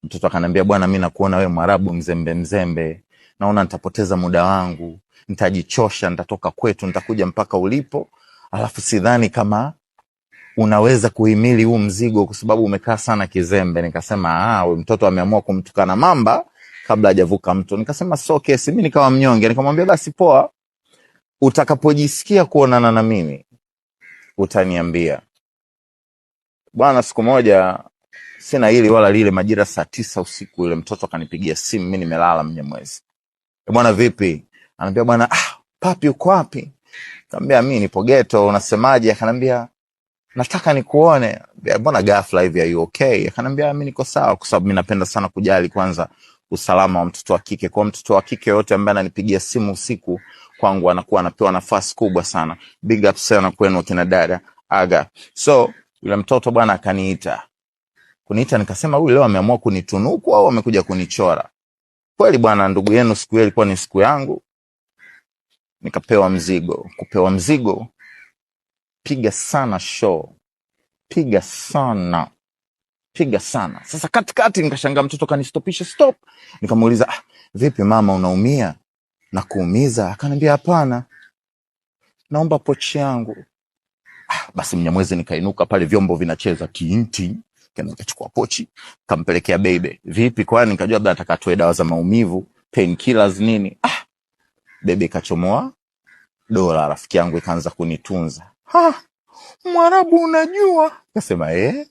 Mtoto akaniambia, bwana, mi nakuona wewe Mwarabu mzembe mzembe, naona nitapoteza muda wangu, nitajichosha, nitatoka kwetu, nitakuja mpaka ulipo, alafu sidhani kama unaweza kuhimili huu mzigo kwa sababu umekaa sana kizembe. Nikasema ah, huyu mtoto ameamua kumtukana mamba kabla hajavuka mto. Nikasema so kesi, mi nikawa mnyonge, nikamwambia basi poa, utakapojisikia kuonana na mimi utaniambia. Bwana, siku moja sina hili wala lile, majira saa 9 usiku yule mtoto akanipigia simu, mi nimelala Mnyamwezi. "E bwana, vipi?" Ananiambia, "Bwana, papi uko wapi?" Nikamwambia mi nipo ghetto, unasemaje? Akanambia nataka nikuone. Mbona ghafla hivi, are you okay? Akanambia mi niko sawa, kwa sababu mi napenda sana kujali kwanza usalama wa mtoto wa kike. Kwa mtoto wa kike yote ambaye ananipigia simu usiku kwangu anakuwa anapewa nafasi kubwa sana. Big up sana kwenu akina dada aga. So yule mtoto bwana akaniita, kuniita, nikasema huyu leo ameamua kunitunuku au amekuja kunichora kweli. Bwana, ndugu yenu, siku hiyo ilikuwa ni siku yangu, nikapewa mzigo. Kupewa mzigo, piga sana show, piga sana, piga sana. Sasa katikati nikashangaa mtoto kanistopisha, stop. Nikamuuliza, ah, vipi mama, unaumia na kuumiza? Akaniambia hapana, naomba pochi yangu. Ah, basi Mnyamwezi nikainuka pale, vyombo vinacheza tinti, kenda nikachukua pochi kampelekea bebe. Vipi kwani? Nikajua labda nataka atoe dawa za maumivu, painkillers nini. Ah, bebe kachomoa dola, rafiki yangu ikaanza kunitunza. Ha, Mwarabu unajua? Kasema eh,